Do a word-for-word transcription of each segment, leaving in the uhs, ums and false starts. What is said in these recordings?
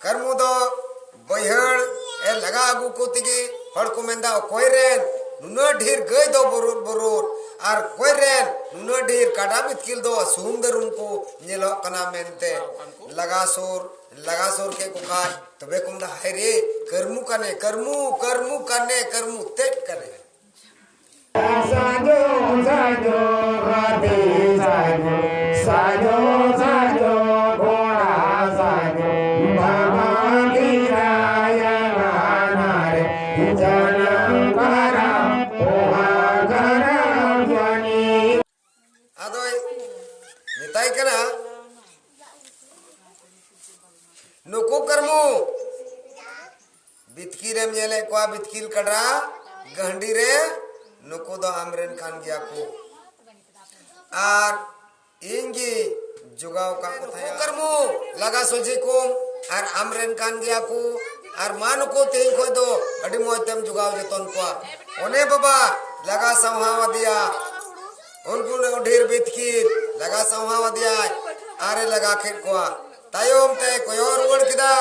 ᱠᱟᱹᱨᱢᱩ ᱫᱚ ᱵᱟᱹᱭᱦᱟᱹᱲ ᱮ ᱞᱟᱜᱟ ᱟᱹᱜᱩ ᱠᱚ ᱛᱮᱜᱮ ᱦᱚᱲ ᱠᱚ ᱢᱮᱱᱫᱟ, "ᱚᱠᱚᱭ ᱨᱮᱱ ᱱᱩᱱᱟᱹᱜ ᱰᱷᱮᱨ ᱜᱟᱹᱭ ᱫᱚ ᱵᱩᱨᱩᱨ ᱵᱩᱨᱩᱨ, ᱟᱨ ᱚᱠᱚᱭ ᱨᱮᱱ ᱱᱩᱱᱟᱹᱜ ᱰᱷᱮᱨ ᱠᱟᱰᱟ ᱵᱤᱛᱠᱤᱞ ᱫᱚ ᱥᱩᱦᱩᱢ ᱫᱟᱹᱨᱩᱢ ᱠᱚ ᱧᱮᱞᱚᱜ ᱠᱟᱱᱟ?" ᱢᱮᱱᱛᱮ ᱞᱟᱜᱟ ᱥᱩᱨ, ᱞᱟᱜᱟ ᱥᱩᱨ ᱠᱮᱫ ᱠᱚ ᱠᱷᱟᱡ ᱛᱚᱵᱮ ᱠᱚ ᱢᱮᱱᱫᱟ, "ᱦᱟᱭ ᱨᱮ, ᱠᱟᱹᱨᱢᱩ ᱠᱟᱱᱮ, ᱠᱟᱹᱨᱢᱩ, ᱠᱟᱹᱨᱢᱩ ᱠᱟᱱᱮ, ᱠᱟᱹᱨᱢᱩ ᱛᱮᱫ ᱠᱟᱱᱮ᱾" ᱥᱟᱡᱚ, ᱥᱟᱡᱚ, ᱨᱟᱛᱮ ᱥᱟᱡᱚ, ᱥᱟᱡᱚ, ᱥᱟᱡᱚ, ᱠᱚᱲᱟ ᱥᱟᱡᱚ, ᱵᱟᱵᱟ ᱠᱤᱨᱟᱭᱟ ᱱᱟᱱᱟᱨᱮ, ᱡᱟᱱᱟᱢ ᱠᱟᱨᱟᱢ, ᱯᱚᱦᱟ ᱠᱟᱨᱟᱢ ᱡᱟᱱᱤ᱾ ᱟᱫᱚᱭ ᱢᱮᱛᱟᱭ ᱠᱟᱱᱟ, ᱱᱩᱠᱩ ᱠᱟᱹᱨᱢᱩ, ᱵᱤᱛᱠᱤᱞ ᱮᱢ ᱧᱮᱞᱮᱫ ᱠᱚᱣᱟ, ᱵᱤᱛᱠᱤᱞ ᱠᱟᱰᱟ ᱜᱟᱹᱦᱰᱤ ᱨᱮ, ᱱᱩᱠᱩ ᱫᱚ ᱟᱢᱨᱮᱱ ᱠᱟᱱ ᱜᱮᱭᱟ ᱠᱚ᱾ ᱟᱨ ᱤᱧ ᱜᱮ ᱡᱚᱜᱟᱣ ᱠᱟᱜ ᱠᱚ ᱛᱟᱦᱮᱸᱱᱟ᱾ ᱠᱟᱹᱨᱢᱩ, ᱞᱟᱜᱟ ᱥᱚᱡᱷᱮ ᱠᱚᱢ ᱟᱨ ᱟᱢᱨᱮᱱ ᱠᱟᱱ ᱜᱮᱭᱟ ᱠᱚ᱾ ᱟᱨ ᱢᱟ ᱱᱩᱠᱩ ᱛᱮᱦᱮᱧ ᱠᱷᱚᱡ ᱫᱚ ᱟᱹᱰᱤ ᱢᱚᱡᱽ ᱛᱮᱢ ᱡᱚᱜᱟᱣ ᱡᱚᱛᱚᱱ ᱠᱚᱣᱟ᱾ ᱚᱱᱮ ᱵᱟᱵᱟ ᱞᱟᱜᱟ ᱥᱟᱶᱦᱟᱣ ᱟᱫᱮᱭᱟ, ᱩᱱᱠᱩ ᱰᱷᱮᱨ ᱵᱤᱛᱠᱤᱞ ᱞᱟᱜᱟ ᱥᱟᱶᱦᱟᱣ ᱟᱫᱮᱭᱟᱭ ᱟᱨᱮ ᱞᱟᱜᱟ ᱠᱮᱫ ᱠᱚᱣᱟ᱾ ᱛᱟᱭᱚᱢ ᱛᱮ ᱠᱚᱭᱚᱜ ᱨᱩᱣᱟᱹᱲ ᱠᱮᱫᱟ,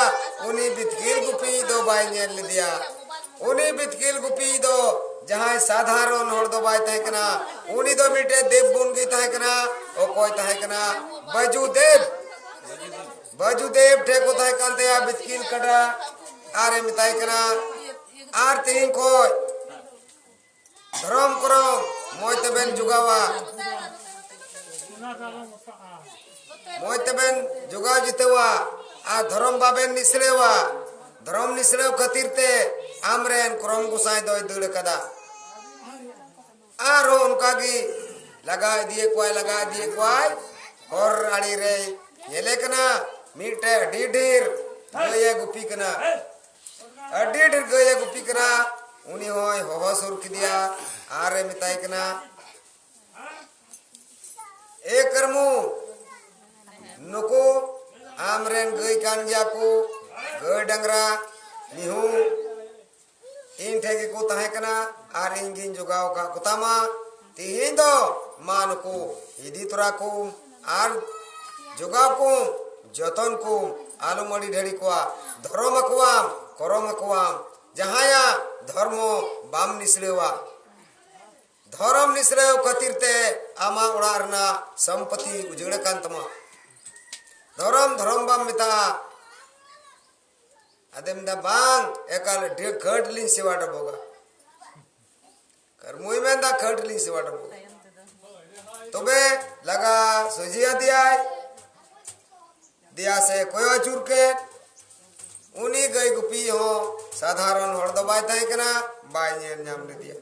ᱩᱱᱤ ᱵᱤᱛᱠᱤᱞ ᱜᱩᱯᱤ ᱫᱚ ᱵᱟᱭ ᱧᱮᱞ ᱞᱮᱫᱮᱭᱟ᱾ ᱩᱱᱤ ᱵᱤᱛᱠᱤᱞ ᱜᱩᱯᱤ ᱫᱚ ᱡᱟᱦᱟᱸᱭ ᱥᱟᱫᱷᱟᱨᱚᱱ ᱦᱚᱲ ᱫᱚ ᱵᱟᱭ ᱛᱟᱦᱮᱸ ᱠᱟᱱᱟ, ᱩᱱᱤ ᱫᱚ ᱢᱤᱫᱴᱮᱡ ᱫᱮᱵ ᱵᱚᱱ ᱜᱮ ᱛᱟᱦᱮᱸ ᱠᱟᱱᱟ᱾ ᱚᱠᱚᱭ ᱛᱟᱦᱮᱸ ᱠᱟᱱᱟ? ᱵᱟᱹᱡᱩ ᱫᱮᱵ᱾ ᱵᱟᱹᱡᱩ ᱫᱮᱵ ᱴᱷᱮᱡ ᱠᱚ ᱛᱟᱦᱮᱸ ᱠᱟᱱ ᱛᱟᱭᱟ ᱵᱤᱛᱠᱤᱞ ᱠᱟᱰᱟ, ᱟᱨᱮ ᱢᱮᱛᱟᱭ ᱠᱟᱱᱟ, ᱟᱨ ᱛᱮᱦᱮᱧ ᱠᱷᱚᱡ ᱫᱷᱚᱨᱚᱢ ᱠᱚᱨᱚᱢ ᱢᱚᱡᱽ ᱛᱮᱵᱮᱱ ᱡᱚᱜᱟᱣᱟ, ᱢᱚᱡᱽ ᱛᱮᱵᱮᱱ ᱡᱚᱜᱟᱣ ᱡᱤᱛᱟᱹᱣᱟ, ᱟᱨ ᱫᱷᱚᱨᱚᱢ ᱵᱟᱵᱮᱱ ᱱᱤᱥᱲᱟᱹᱣᱟ᱾ ᱫᱷᱚᱨᱚᱢ ᱱᱤᱥᱲᱟᱹᱣ ᱠᱷᱟᱹᱛᱤᱨ ᱛᱮ ᱟᱢᱨᱮᱱ ᱠᱚᱨᱚᱢ ᱜᱚᱸᱥᱟᱭ ᱫᱚᱭ ᱫᱟᱹᱲ ᱟᱠᱟᱫᱟ᱾ ᱟᱨᱦᱚᱸ ᱚᱱᱠᱟ ᱜᱮ ᱞᱟᱜᱟ ᱤᱫᱤᱭᱮᱫ ᱠᱚᱣᱟᱭ, ᱞᱟᱜᱟ ᱤᱫᱤᱭᱮᱫ ᱠᱚᱣᱟᱭ᱾ ᱦᱚᱨ ᱟᱲᱮ ᱨᱮ ᱧᱮᱞᱮ ᱠᱟᱱᱟ ᱢᱤᱫᱴᱮᱡ ᱟᱹᱰᱤ ᱰᱷᱮᱨ ᱜᱟᱹᱭ ᱮ ᱜᱩᱯᱤ ᱠᱟᱱᱟ, ᱟᱹᱰᱤ ᱰᱷᱮᱨ ᱜᱟᱹᱭ ᱮ ᱜᱩᱯᱤ ᱠᱟᱱᱟ᱾ ᱩᱱᱤ ᱦᱚᱸᱭ ᱦᱚᱦᱚ ᱥᱩᱨ ᱠᱮᱫᱮᱭᱟ ᱟᱨᱮ ᱢᱮᱛᱟᱭ ᱠᱟᱱᱟ, "ᱮ ᱠᱟᱹᱨᱢᱩ, ᱱᱩᱠᱩ ᱟᱢᱨᱮᱱ ᱜᱟᱹᱭ ᱠᱟᱱ ᱜᱮᱭᱟ ᱠᱚ, ᱜᱟᱹᱭ ᱰᱟᱝᱨᱟ ᱢᱤᱦᱩ ᱤᱧ ᱴᱷᱮᱱ ᱜᱮᱠᱚ ᱛᱟᱦᱮᱸ ᱠᱟᱱᱟ ᱟᱨ ᱤᱧ ᱜᱤᱧ ᱡᱚᱜᱟᱣ ᱟᱠᱟᱫ ᱠᱚᱛᱟᱢᱟ᱾ ᱛᱮᱦᱮᱧ ᱫᱚ ᱢᱟ ᱱᱩᱠᱩ ᱤᱫᱤ ᱛᱚᱨᱟ ᱠᱚᱢ ᱟᱨ ᱡᱚᱜᱟᱣ ᱠᱚᱢ, ᱡᱚᱛᱚᱱ ᱠᱚᱢ, ᱟᱞᱚᱢ ᱟᱹᱲᱤ ᱰᱷᱟᱹᱲᱤ ᱠᱚᱣᱟ᱾ ᱫᱷᱚᱨᱚᱢ ᱟᱠᱚᱣᱟᱢ, ᱠᱚᱨᱚᱢ ᱟᱠᱚᱣᱟᱢ, ᱡᱟᱦᱟᱸᱭᱟᱜ ᱫᱷᱚᱨᱢᱚ ᱵᱟᱢ ᱱᱤᱥᱲᱟᱹᱣᱟ᱾ ᱫᱷᱚᱨᱚᱢ ᱱᱤᱥᱲᱟᱹᱣ ᱠᱷᱟᱹᱛᱤᱨ ᱛᱮ ᱟᱢᱟᱜ ᱚᱲᱟᱜ ᱨᱮᱱᱟᱜ ᱥᱚᱢᱯᱚᱛᱤ ᱩᱡᱟᱹᱲ ᱟᱠᱟᱱ ᱛᱟᱢᱟ᱾ ᱫᱷᱚᱨᱚᱢ ᱫᱷᱚᱨᱚᱢ ᱵᱟᱢ ᱢᱮᱛᱟᱜᱼᱟ᱾ ᱟᱫᱚᱢ ᱢᱮᱱᱫᱟ, "ᱵᱟᱝ, ᱮᱠᱟᱞ ᱰᱷᱮᱨ ᱠᱷᱟᱹᱴ ᱞᱤᱧ ᱥᱮᱵᱟ ᱰᱚᱵᱚᱜᱟ᱾" ᱠᱟᱹᱨᱢᱩᱭ ᱢᱮᱱᱫᱟ, "ᱠᱷᱟᱹᱴ ᱞᱤᱧ ᱥᱮᱵᱟ ᱰᱚᱵᱚᱜᱟ᱾" ᱛᱚᱵᱮ ᱞᱟᱜᱟ ᱥᱚᱡᱷᱮ ᱟᱫᱮᱭᱟᱭ, ᱫᱮᱭᱟ ᱥᱮ ᱠᱚᱭᱚᱜ ᱟᱹᱪᱩᱨ ᱠᱮᱫ᱾ ᱩᱱᱤ ᱜᱟᱹᱭ ᱜᱩᱯᱤ ᱦᱚᱸ ᱥᱟᱫᱷᱟᱨᱚᱱ ᱦᱚᱲ ᱫᱚ ᱵᱟᱭ ᱛᱟᱦᱮᱸ ᱠᱟᱱᱟ, ᱵᱟᱭ ᱧᱮᱞ ᱧᱟᱢ ᱞᱮᱫᱮᱭᱟ᱾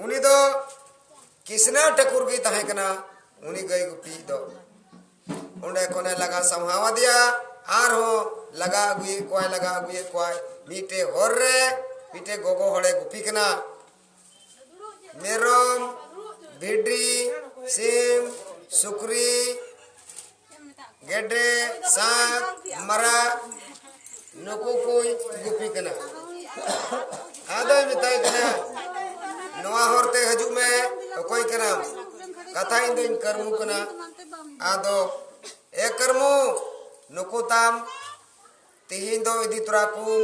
ᱩᱱᱤ ᱫᱚ ᱠᱤᱥᱱᱟ ᱴᱷᱟᱹᱠᱩᱨ ᱜᱮᱭ ᱛᱟᱦᱮᱸ ᱠᱟᱱᱟ, ᱩᱱᱤ ᱜᱟᱹᱭ ᱜᱩᱯᱤ ᱫᱚ᱾ ᱚᱸᱰᱮ ᱠᱷᱚᱱᱮ ᱞᱟᱜᱟ ᱥᱟᱢᱦᱟᱣ ᱟᱫᱮᱭᱟ, ᱟᱨᱦᱚᱸ ᱞᱟᱜᱟ ᱟᱹᱜᱩᱭᱮᱫ ᱠᱚᱣᱟᱭ, ᱞᱟᱜᱟ ᱟᱹᱜᱩᱭᱮᱫ ᱠᱚᱣᱟᱭ᱾ ᱢᱤᱫᱴᱮᱡ ᱦᱚᱨ ᱨᱮ ᱢᱤᱫᱴᱮᱡ ᱜᱚᱜᱚ ᱦᱚᱲᱮ ᱜᱩᱯᱤ ᱠᱟᱱᱟ᱾ ᱢᱮᱨᱚᱢ, ᱵᱷᱤᱰᱤ, ᱥᱤᱢ, ᱥᱩᱠᱨᱤ, ᱜᱮᱰᱮ, ᱥᱟᱜ, ᱢᱟᱨᱟᱜ, ᱱᱩᱠᱩ ᱠᱚᱭ ᱜᱩᱯᱤ ᱠᱟᱱᱟ᱾ ᱟᱫᱚᱭ ᱢᱮᱛᱟᱭ ᱠᱟᱱᱟ, "ᱱᱚᱣᱟ ᱦᱚᱨ ᱛᱮ ᱦᱤᱡᱩᱜ ᱢᱮ, ᱚᱠᱚᱭ ᱠᱟᱱᱟᱢ?" "ᱠᱟᱛᱷᱟ, ᱤᱧ ᱫᱚᱧ ᱠᱟᱹᱨᱢᱩ ᱠᱟᱱᱟ᱾" ᱟᱫᱚ, "ᱮ ᱠᱟᱹᱨᱢᱩ, ᱱᱩᱠᱩ ᱛᱟᱢ ᱛᱤᱦᱤᱧ ᱫᱚ ᱤᱫᱤ ᱛᱚᱨᱟ ᱠᱚᱢ,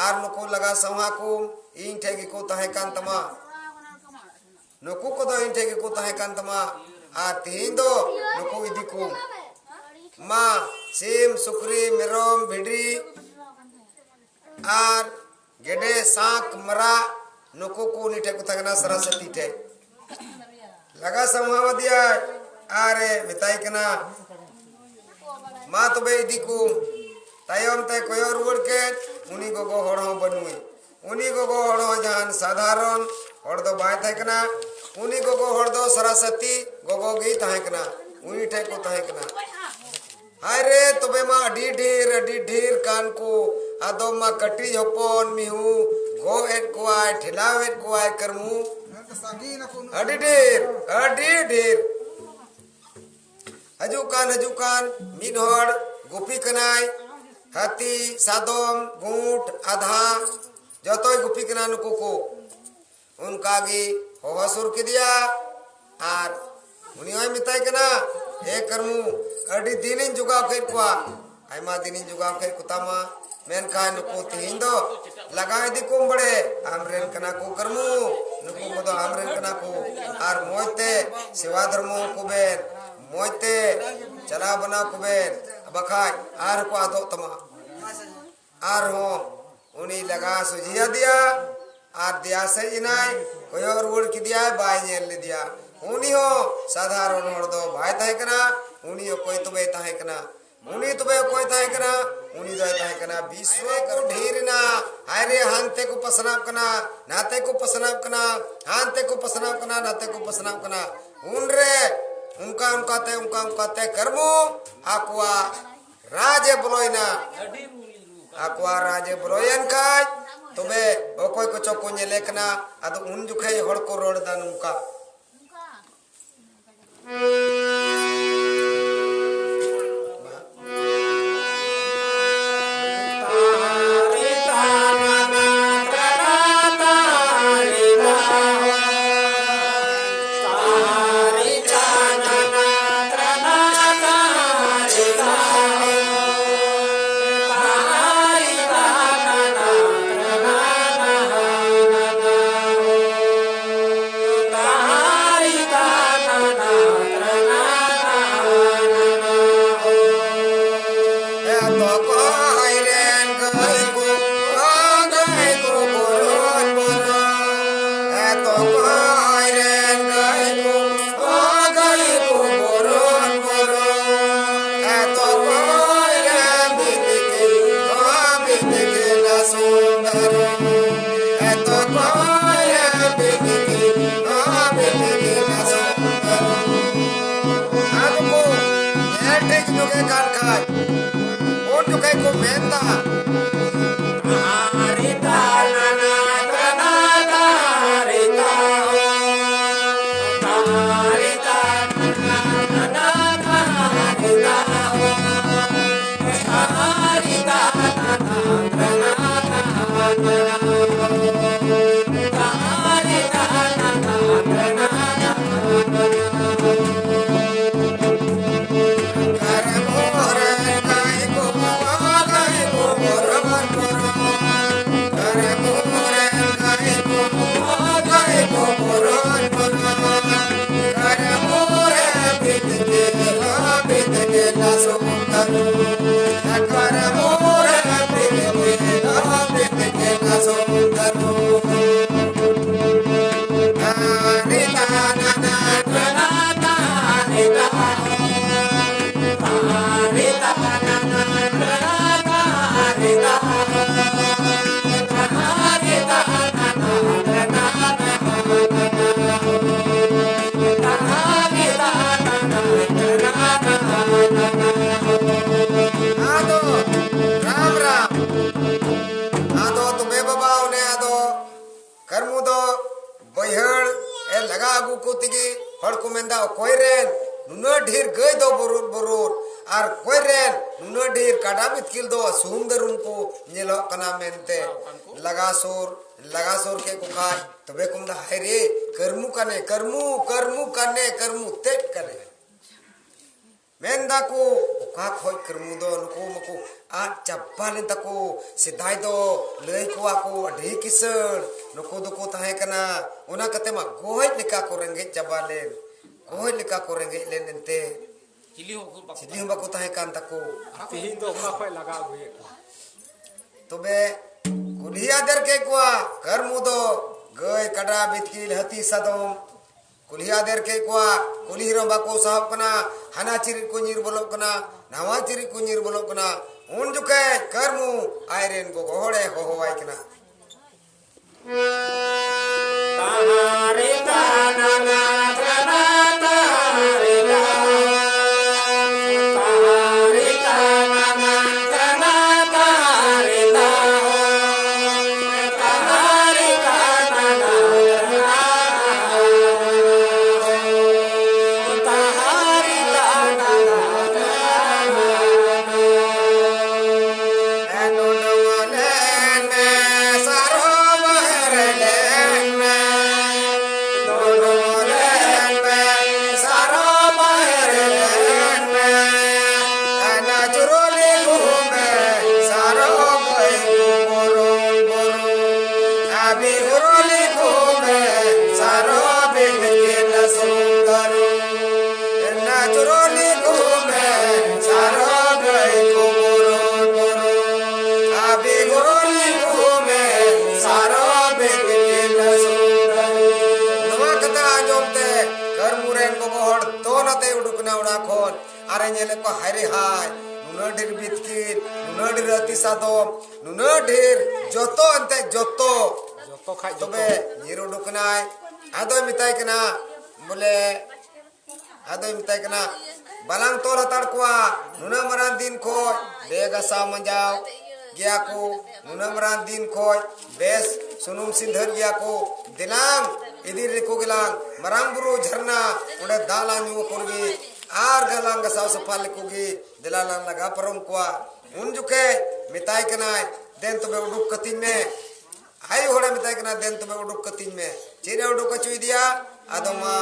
ᱟᱨ ᱱᱩᱠᱩ ᱞᱟᱜᱟ ᱥᱟᱣᱦᱟ ᱠᱚᱢ, ᱤᱧ ᱴᱷᱮᱡ ᱜᱮᱠᱚ ᱛᱟᱦᱮᱸ ᱠᱟᱱ ᱛᱟᱢᱟ᱾ ᱱᱩᱠᱩ ᱠᱚᱫᱚ ᱤᱧ ᱴᱷᱮᱡ ᱜᱮᱠᱚ ᱛᱟᱦᱮᱸ ᱠᱟᱱ ᱛᱟᱢᱟ, ᱟᱨ ᱛᱤᱦᱤᱧ ᱫᱚ ᱱᱩᱠᱩ ᱤᱫᱤ ᱠᱚᱢ᱾ ᱢᱟ, ᱥᱤᱢ, ᱥᱩᱠᱨᱤ, ᱢᱮᱨᱚᱢ, ᱵᱷᱤᱰᱤ, ᱟᱨ ᱜᱮᱰᱮ, ᱥᱟᱸᱠ, ᱢᱟᱨᱟᱜ, ᱱᱩᱠᱩ ᱠᱚ ᱩᱱᱤ ᱴᱷᱮᱡ ᱠᱚ ᱛᱟᱦᱮᱸ ᱠᱟᱱᱟ, ᱥᱟᱨᱟᱥᱟᱛᱤ ᱴᱷᱮᱡ᱾ ᱞᱟᱜᱟ ᱥᱟᱢᱦᱟᱣ ᱟᱫᱮᱭᱟᱭ, ᱟᱨᱮ ᱢᱮᱛᱟᱭ ᱠᱟᱱᱟ, 'ᱢᱟ ᱛᱚᱵᱮ ᱤᱫᱤ ᱠᱚᱢ.' ᱛᱟᱭᱚᱢ ᱛᱮ ᱠᱚᱭᱚᱜ ᱨᱩᱣᱟᱹᱲ ᱠᱮᱫ, ᱩᱱᱤ ᱜᱚᱜᱚ ᱦᱚᱲ ᱦᱚᱸ ᱵᱟᱹᱱᱩᱭ᱾ ᱩᱱᱤ ᱜᱚᱜᱚ ᱦᱚᱲ ᱦᱚᱸ ᱡᱟᱦᱟᱱ ᱥᱟᱫᱷᱟᱨᱚᱱ ᱦᱚᱲ ᱫᱚ ᱵᱟᱭ ᱛᱟᱦᱮᱸ ᱠᱟᱱᱟ᱾ ᱩᱱᱤ ᱜᱚᱜᱚ ᱦᱚᱲ ᱫᱚ ᱥᱟᱨᱟᱥᱟᱛᱤ ᱜᱚᱜᱚ ᱜᱮᱭ ᱛᱟᱦᱮᱸ ᱠᱟᱱᱟ, ᱩᱱᱤ ᱴᱷᱮᱡ ᱠᱚ ᱛᱟᱦᱮᱸ ᱠᱟᱱᱟ᱾ ᱦᱟᱭ ᱨᱮ, ᱛᱚᱵᱮ ᱢᱟ ᱟᱹᱰᱤ ᱰᱷᱮᱨ, ᱟᱹᱰᱤ ᱰᱷᱮᱨ ᱠᱟᱱ ᱠᱚ᱾ ᱟᱫᱚ ᱢᱟ ᱠᱟᱹᱴᱤᱡ ᱦᱚᱯᱚᱱ ᱢᱤᱦᱩ ᱜᱚᱜ ᱮᱫ ᱠᱚᱣᱟᱭ, ᱴᱷᱮᱞᱟᱣ ᱮᱫ ᱠᱚᱣᱟᱭ ᱠᱟᱹᱨᱢᱩ᱾ ᱟᱹᱰᱤ ᱰᱷᱮᱨ, ᱟᱹᱰᱤ ᱰᱷᱮᱨ᱾ ᱦᱤᱡᱩᱜ ᱠᱟᱱ, ᱦᱤᱡᱩᱜ ᱠᱟᱱ ᱢᱤᱫ ᱦᱚᱲ ᱜᱩᱯᱤ ᱠᱟᱱᱟᱭ᱾ ᱦᱟᱹᱛᱤ, ᱥᱟᱫᱚᱢ, ᱜᱩᱸᱴ, ᱟᱫᱷᱟ, ᱡᱚᱛᱚᱭ ᱜᱩᱯᱤ ᱠᱟᱱᱟ ᱱᱩᱠᱩ ᱠᱚ᱾ ᱚᱱᱠᱟ ᱜᱮ ᱦᱚᱦᱚ ᱥᱩᱨ ᱠᱮᱫᱮᱭᱟ ᱟᱨ ᱩᱱᱤ ᱦᱚᱸᱭ ᱢᱮᱛᱟᱭ ᱠᱟᱱᱟ, ᱮ ᱠᱟᱹᱨᱢᱩ, ᱟᱹᱰᱤ ᱫᱤᱱᱤᱧ ᱡᱚᱜᱟᱣ ᱠᱮᱫ ᱠᱚᱣᱟ, ᱟᱭᱢᱟ ᱫᱤᱱᱤᱧ ᱡᱚᱜᱟᱣ ᱠᱮᱫ ᱠᱚ ᱛᱟᱢᱟ, ᱢᱮᱱᱠᱷᱟᱱ ᱱᱩᱠᱩ ᱛᱮᱦᱮᱧ ᱫᱚ ᱞᱟᱜᱟᱣ ᱤᱫᱤ ᱠᱚᱢ ᱵᱟᱲᱮ, ᱟᱢ ᱨᱮᱱ ᱠᱟᱱᱟ ᱠᱚ ᱠᱟᱹᱨᱢᱩ, ᱱᱩᱠᱩ ᱠᱚᱫᱚ ᱟᱢ ᱨᱮᱱ ᱠᱟᱱᱟ ᱠᱚ᱾ ᱟᱨ ᱢᱚᱡᱽ ᱛᱮ ᱥᱮᱵᱟ ᱫᱷᱚᱨᱢᱚ ᱠᱚ ᱵᱮᱱ, ᱢᱚᱡᱽ ᱛᱮ ᱪᱟᱞᱟᱣ ᱵᱟᱱᱟᱣ ᱠᱚ ᱵᱮᱱ, ᱵᱟᱠᱷᱟᱡ ᱟᱨ ᱠᱚ ᱟᱫᱚᱜ ᱛᱟᱢᱟ᱾ ᱟᱨᱦᱚᱸ ᱩᱱᱤ ᱞᱟᱜᱟ ᱥᱚᱡᱷᱮ ᱟᱫᱮᱭᱟ ᱟᱨ ᱫᱮᱭᱟ ᱥᱮᱡ ᱮᱱᱟᱭ, ᱠᱚᱭᱚᱜ ᱨᱩᱣᱟᱹᱲ ᱠᱮᱫᱮᱭᱟᱭ, ᱵᱟᱭ ᱧᱮᱞ ᱞᱮᱫᱮᱭᱟ᱾ ᱩᱱᱤ ᱦᱚᱸ ᱥᱟᱫᱷᱟᱨᱚᱱ ᱦᱚᱲ ᱫᱚ ᱵᱟᱭ ᱛᱟᱦᱮᱸ ᱠᱟᱱᱟ᱾ ᱩᱱᱤ ᱚᱠᱚᱭ ᱛᱚᱵᱮᱭ ᱛᱟᱦᱮᱸ ᱠᱟᱱᱟ? ᱩᱱᱤ ᱛᱚᱵᱮ ᱚᱠᱚᱭ ᱛᱟᱦᱮᱸ ᱠᱟᱱᱟ? ᱩᱱᱤ ᱫᱚᱭ ᱛᱟᱦᱮᱸ ᱠᱟᱱᱟ ᱵᱤᱥᱥᱚ ᱠᱚ ᱰᱷᱮᱨ ᱮᱱᱟ᱾ ᱦᱟᱭ ᱨᱮ, ᱦᱟᱱᱛᱮ ᱠᱚ ᱯᱟᱥᱱᱟᱣ ᱠᱟᱱᱟ, ᱱᱟᱛᱮ ᱠᱚ ᱯᱟᱥᱱᱟᱣ ᱠᱟᱱᱟ, ᱦᱟᱱᱛᱮ ᱠᱚ ᱯᱟᱥᱱᱟᱣ ᱠᱟᱱᱟ, ᱱᱟᱛᱮ ᱠᱚ ᱯᱟᱥᱱᱟᱣ ᱠᱟᱱᱟ᱾ ᱩᱱᱨᱮ ᱚᱱᱠᱟ ᱚᱱᱠᱟᱛᱮ, ᱚᱱᱠᱟ ᱚᱱᱠᱟᱛᱮ ᱠᱟᱹᱨᱢᱩ ᱟᱠᱚᱣᱟᱜ ᱨᱟᱡᱽ ᱮ ᱵᱚᱞᱚᱭᱮᱱᱟ᱾ ᱟᱠᱚᱣᱟᱜ ᱨᱟᱡᱽ ᱮ ᱵᱚᱞᱚᱭᱮᱱ ᱠᱷᱟᱡ, ᱛᱚᱵᱮ ᱚᱠᱚᱭ ᱠᱚᱪᱚ ᱠᱚ ᱧᱮᱞᱮ ᱠᱟᱱᱟ᱾ ᱟᱫᱚ ᱩᱱ ᱡᱚᱠᱷᱮᱡ ᱦᱚᱲ ᱠᱚ ᱨᱚᱲ ᱮᱫᱟ ᱱᱚᱝᱠᱟ᱾ ᱟᱫᱚ ᱠᱚ ᱧᱮᱞ ᱴᱷᱤᱠ ᱧᱚᱜᱮ ᱠᱟᱱ ᱠᱷᱟᱡ, ᱩᱱ ᱡᱚᱠᱷᱮᱡ ᱠᱚ ᱢᱮᱱᱫᱟ, ᱦᱚᱲ ᱠᱚ ᱢᱮᱱᱫᱟ, "ᱚᱠᱚᱭ ᱨᱮᱱ ᱱᱩᱱᱟᱹᱜ ᱰᱷᱮᱨ ᱜᱟᱹᱭ ᱫᱚ ᱵᱩᱨᱩᱫ ᱵᱩᱨᱩᱫ, ᱟᱨ ᱚᱠᱚᱭ ᱨᱮᱱ ᱱᱩᱱᱟᱹᱜ ᱰᱷᱮᱨ ᱠᱟᱰᱟ ᱵᱤᱛᱠᱤᱞ ᱫᱚ ᱥᱩᱦᱩᱢ ᱫᱟᱹᱨᱩᱢ ᱠᱚ ᱧᱮᱞᱚᱜ ᱠᱟᱱᱟ?" ᱢᱮᱱᱛᱮ ᱞᱟᱜᱟ ᱥᱩᱨ, ᱞᱟᱜᱟ ᱥᱩᱨ ᱠᱮᱫ ᱠᱚ ᱠᱷᱟᱡ, ᱛᱚᱵᱮ ᱠᱚ ᱢᱮᱱᱫᱟ, "ᱦᱟᱭ ᱨᱮ, ᱠᱟᱹᱨᱢᱩ ᱠᱟᱱᱮ, ᱠᱟᱹᱨᱢᱩ, ᱠᱟᱹᱨᱢᱩ ᱠᱟᱱᱮ, ᱠᱟᱹᱨᱢᱩ ᱛᱮᱫ ᱠᱟᱱᱮ᱾" ᱢᱮᱱ ᱫᱟᱠᱚ, "ᱚᱠᱟ ᱠᱷᱚᱡ ᱠᱟᱹᱨᱢᱩ ᱫᱚ? ᱱᱩᱠᱩ ᱢᱟᱠᱚ ᱟᱫ ᱪᱟᱵᱟ ᱞᱮᱱ ᱛᱟᱠᱚ᱾ ᱥᱮᱫᱟᱭ ᱫᱚ ᱞᱟᱹᱭ ᱠᱚᱣᱟ ᱠᱚ ᱟᱹᱰᱤ ᱠᱤᱥᱟᱹᱬ ᱱᱩᱠᱩ ᱫᱚᱠᱚ ᱛᱟᱦᱮᱸ ᱠᱟᱱᱟ, ᱚᱱᱟ ᱠᱟᱛᱮ ᱢᱟ ᱜᱚᱡ ᱞᱮᱠᱟ ᱠᱚ ᱨᱮᱸᱜᱮᱡ ᱪᱟᱵᱟ ᱞᱮᱱ, ᱜᱚᱡ ᱞᱮᱠᱟ ᱠᱚ ᱨᱮᱸᱜᱮᱡ ᱞᱮᱱ ᱮᱱᱛᱮ᱾ ᱪᱤᱞᱤ ᱦᱚᱸ ᱵᱟᱠᱚ ᱪᱤᱞᱤ ᱦᱚᱸ ᱵᱟᱠᱚ ᱛᱟᱦᱮᱸ ᱠᱟᱱ ᱛᱟᱠᱚ᱾ ᱛᱤᱦᱤᱧ ᱫᱚ ᱚᱠᱟ ᱠᱷᱚᱡ ᱞᱟᱜᱟ ᱟᱹᱜᱩᱭᱮᱫ ᱠᱚᱣᱟ?" ᱛᱚᱵᱮ ᱠᱩᱞᱦᱤ ᱟᱫᱮᱨ ᱠᱮᱫ ᱠᱚᱣᱟ ᱠᱟᱹᱨᱢᱩ ᱫᱚ, ᱜᱟᱹᱭ, ᱠᱟᱰᱟ, ᱵᱤᱛᱠᱤᱞ, ᱦᱟᱹᱛᱤ, ᱥᱟᱫᱚᱢ᱾ ᱠᱩᱞᱦᱤ ᱟᱫᱮᱨ ᱠᱮᱫ ᱠᱚᱣᱟ, ᱠᱩᱞᱦᱤ ᱨᱮᱦᱚᱸ ᱵᱟᱠᱚ ᱥᱟᱦᱚᱵ ᱠᱟᱱᱟ᱾ ᱦᱟᱱᱟ ᱪᱤᱨᱤᱡ ᱠᱚ ᱧᱤᱨ ᱵᱚᱞᱚᱜ ᱠᱟᱱᱟ, ᱱᱟᱣᱟ ᱪᱤᱨᱤᱡ ᱠᱚ ᱧᱤᱨ ᱵᱚᱞᱚᱜ ᱠᱟᱱᱟ᱾ ᱩᱱ ᱡᱚᱠᱷᱮᱡ ᱠᱟᱹᱨᱢᱩ ᱟᱡᱨᱮᱱ ᱜᱚᱜᱚ ᱦᱚᱲᱮ ᱦᱚᱦᱚᱣᱟᱭ ᱠᱟᱱᱟ᱾ ᱱᱚᱣᱟ ᱠᱟᱛᱷᱟ ᱟᱸᱡᱚᱢ ᱛᱮ ᱠᱟᱹᱨᱢᱩ ᱨᱮᱱ ᱜᱚᱜᱚ ᱦᱚᱲ ᱫᱚᱱ ᱟᱛᱮ ᱩᱰᱩᱠ ᱮᱱᱟ ᱚᱲᱟᱜ ᱠᱷᱚᱱ᱾ ᱟᱨᱮ ᱧᱮᱞᱮᱫ ᱠᱚᱣᱟ, ᱦᱟᱭ ᱨᱮ ᱦᱟᱭ, ᱱᱩᱱᱟᱹᱜ ᱰᱷᱮᱨ ᱵᱤᱛᱠᱤᱞ, ᱱᱩᱱᱟᱹᱜ ᱰᱷᱮᱨ ᱦᱟᱹᱛᱤ ᱥᱟᱫᱚᱢ, ᱱᱩᱱᱟᱹᱜ ᱰᱷᱮᱨ ᱡᱚᱛᱚ, ᱮᱱᱛᱮ ᱡᱚᱛᱚ᱾ ᱡᱚᱛᱚ ᱠᱷᱟᱡ ᱡᱚᱛᱚ᱾ ᱛᱚᱵᱮ ᱧᱤᱨ ᱩᱰᱩᱠ ᱮᱱᱟᱭ, ᱟᱫᱚᱭ ᱢᱮᱛᱟᱭ ᱠᱟᱱᱟ, ᱵᱚᱞᱮ, ᱟᱫᱚᱭ ᱢᱮᱛᱟᱭ ᱠᱟᱱᱟ, "ᱵᱟᱞᱟᱝ ᱛᱚᱞ ᱦᱟᱛᱟᱲ ᱠᱚᱣᱟ, ᱱᱩᱱᱟᱹᱜ ᱢᱟᱨᱟᱝ ᱫᱤᱱ ᱠᱷᱚᱡ ᱵᱮᱜᱟᱥᱟ ᱢᱟᱸᱡᱟᱣ ᱜᱮᱭᱟ ᱠᱚ, ᱱᱩᱱᱟᱹᱜ ᱢᱟᱨᱟᱝ ᱫᱤᱱ ᱠᱷᱚᱡ ᱵᱮᱥ ᱥᱩᱱᱩᱢ ᱥᱤᱸᱫᱷᱟᱹᱨ ᱜᱮᱭᱟ ᱠᱚ, ᱫᱮᱞᱟᱝ ᱤᱫᱤ ᱞᱮᱠᱚ ᱜᱮᱞᱟᱝ ᱢᱟᱨᱟᱝ ᱵᱩᱨᱩ ᱡᱷᱟᱨᱱᱟ, ᱚᱸᱰᱮ ᱫᱟᱜ ᱞᱟᱝ ᱧᱩ ᱟᱠᱚ ᱨᱮᱜᱮ, ᱟᱨ ᱜᱟᱞᱟᱝ ᱜᱟᱥᱟᱣ ᱥᱟᱯᱷᱟ ᱞᱮᱠᱚ ᱜᱮ, ᱫᱮᱞᱟ ᱞᱟᱝ ᱞᱟᱜᱟ ᱯᱟᱨᱚᱢ ᱠᱚᱣᱟ᱾ ᱩᱱ ᱡᱚᱠᱷᱮᱡ ᱢᱮᱛᱟᱭ ᱠᱟᱱᱟᱭ, "ᱫᱮᱱ ᱛᱚᱵᱮ ᱩᱰᱩᱠ ᱠᱟᱹᱛᱤᱧ ᱢᱮ᱾" ᱟᱭᱳ ᱦᱚᱲᱮ ᱢᱮᱛᱟᱭ ᱠᱟᱱᱟ, "ᱫᱮᱱ ᱛᱚᱵᱮ ᱩᱰᱩᱠ ᱠᱟᱹᱛᱤᱧ ᱢᱮ᱾" ᱪᱮᱫ ᱮ ᱩᱰᱩᱠ ᱦᱚᱪᱚᱭᱮᱫᱮᱭᱟ? ᱟᱫᱚ ᱢᱟ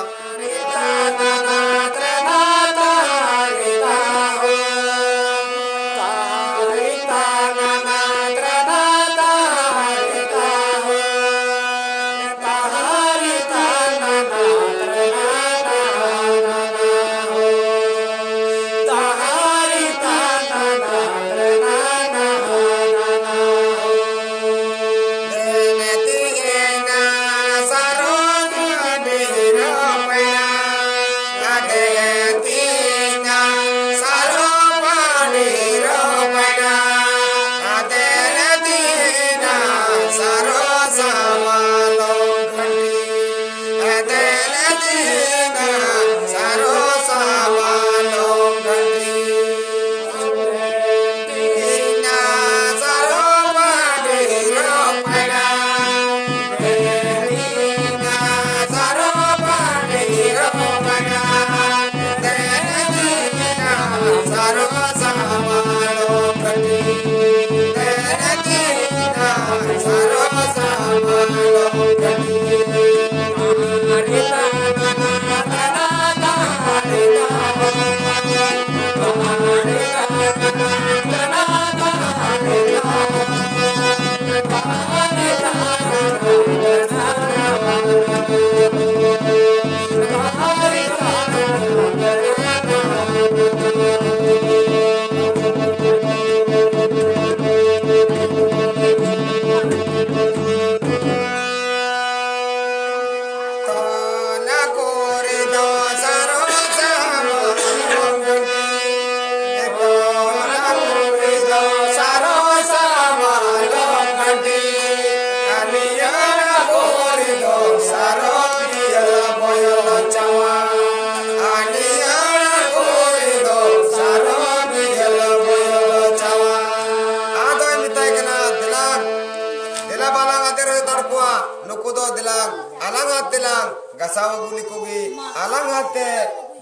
ᱫᱚ ᱫᱮᱞᱟᱝ, ᱟᱞᱟᱝ ᱟᱛᱮ ᱞᱟᱝ ᱜᱟᱥᱟᱣ ᱟᱹᱜᱩ ᱞᱮᱠᱚ ᱜᱮ, ᱟᱞᱟᱝ ᱟᱛᱮ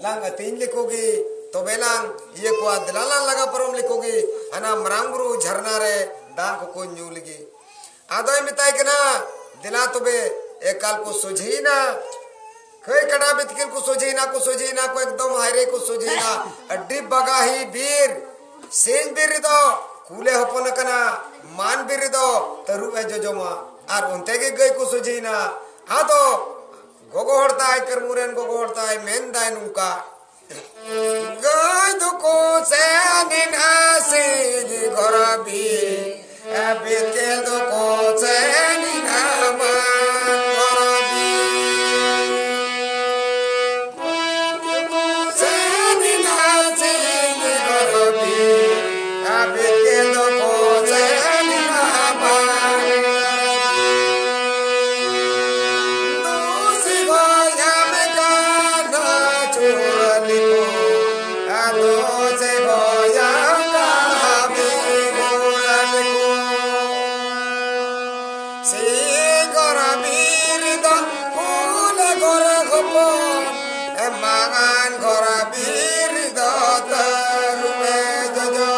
ᱞᱟᱝ ᱟᱹᱛᱤᱧ ᱞᱮᱠᱚ ᱜᱮ, ᱛᱚᱵᱮ ᱞᱟᱝ ᱤᱭᱟᱹ ᱠᱚᱣᱟ, ᱫᱮᱞᱟ ᱞᱟᱝ ᱞᱟᱜᱟ ᱯᱟᱨᱚᱢ ᱞᱮᱠᱚ ᱜᱮ, ᱦᱟᱱᱟ ᱢᱟᱨᱟᱝ ᱵᱩᱨᱩ ᱡᱷᱟᱨᱱᱟ ᱨᱮ ᱫᱟᱜ ᱠᱚᱠᱚ ᱧᱩ ᱞᱮᱜᱮ᱾ ᱟᱫᱚᱭ ᱢᱮᱛᱟᱭ ᱠᱟᱱᱟ, ᱫᱮᱞᱟ ᱛᱚᱵᱮ᱾ ᱮᱠᱟᱞ ᱠᱚ ᱥᱚᱡᱷᱮᱭᱮᱱᱟ, ᱠᱷᱟᱹᱭ ᱠᱟᱰᱟ ᱵᱤᱛᱠᱤᱞ ᱠᱚ ᱥᱚᱡᱷᱮᱭᱮᱱᱟ, ᱠᱚ ᱥᱚᱡᱷᱮᱭᱮᱱᱟ ᱠᱚ, ᱮᱠᱫᱚᱢ ᱦᱟᱭᱨᱮ ᱠᱚ ᱥᱚᱡᱷᱮᱭᱮᱱᱟ᱾ ᱟᱹᱰᱤ ᱵᱟᱜᱟᱦᱤ ᱵᱤᱨ, ᱥᱤᱧ ᱵᱤᱨ ᱨᱮᱫᱚ ᱠᱩᱞᱮ ᱦᱚᱯᱚᱱ ᱟᱠᱟᱱᱟ, ᱢᱟᱱ ᱵᱤᱨ ᱨᱮᱫᱚ ᱛᱟᱹᱨᱩᱵ ᱮ ᱡᱚᱡᱚᱢᱟ, ᱟᱨ ᱚᱱᱛᱮ ᱜᱮ ᱜᱟᱹᱭ ᱠᱚ ᱥᱚᱡᱷᱮᱭᱮᱱᱟ᱾ ᱟᱫᱚ ᱜᱚᱜᱚ ᱦᱚᱲ ᱛᱟᱭ, ᱠᱟᱹᱨᱢᱩ ᱨᱮᱱ ᱜᱚᱜᱚ ᱦᱚᱲ ᱛᱟᱭ ᱢᱮᱱᱫᱟᱭ ᱱᱚᱝᱠᱟ, ᱜᱟᱹᱭ ᱫᱚᱠᱚ ᱥᱮᱱ ᱮᱱᱟ ᱥᱤᱧ ᱜᱚᱨᱚᱵᱤ, ᱵᱤᱛᱠᱤᱞ ᱫᱚᱠᱚ ᱥᱮᱱ ᱮᱱᱟ ᱢᱟᱱ ᱜᱚᱨᱚᱵᱤ᱾ ᱥᱮᱱ ᱮᱱᱟ ᱥᱤᱧ ᱜᱚᱨᱚᱵᱤ, ᱵᱤᱛᱠᱤᱞ ᱫᱚᱠᱚ ᱥᱮᱱ ᱮᱱᱟ ᱢᱟᱱ᱾ ᱫᱩᱥᱤ ᱜᱚᱭᱟᱢ ᱠᱟᱱᱟ ᱪᱩᱨᱟᱹᱞᱤ ᱠᱚ, ᱟᱫᱚ ᱥᱮ ᱜᱚᱭᱟᱢ ᱠᱟᱱᱟ ᱵᱤᱜᱩᱨᱟᱞᱤ ᱠᱚ᱾ ᱥᱤᱧ ᱜᱚᱨᱚᱵᱤ ᱨᱮᱫᱚ ᱠᱩᱞᱮ ᱜᱚᱨᱚ ᱦᱚᱯᱚᱱ, ᱢᱟᱱ ᱜᱚᱨᱚᱵᱤ ᱨᱮᱫᱚ ᱛᱟᱹᱨᱩᱵ ᱮ ᱡᱚᱡᱚ᱾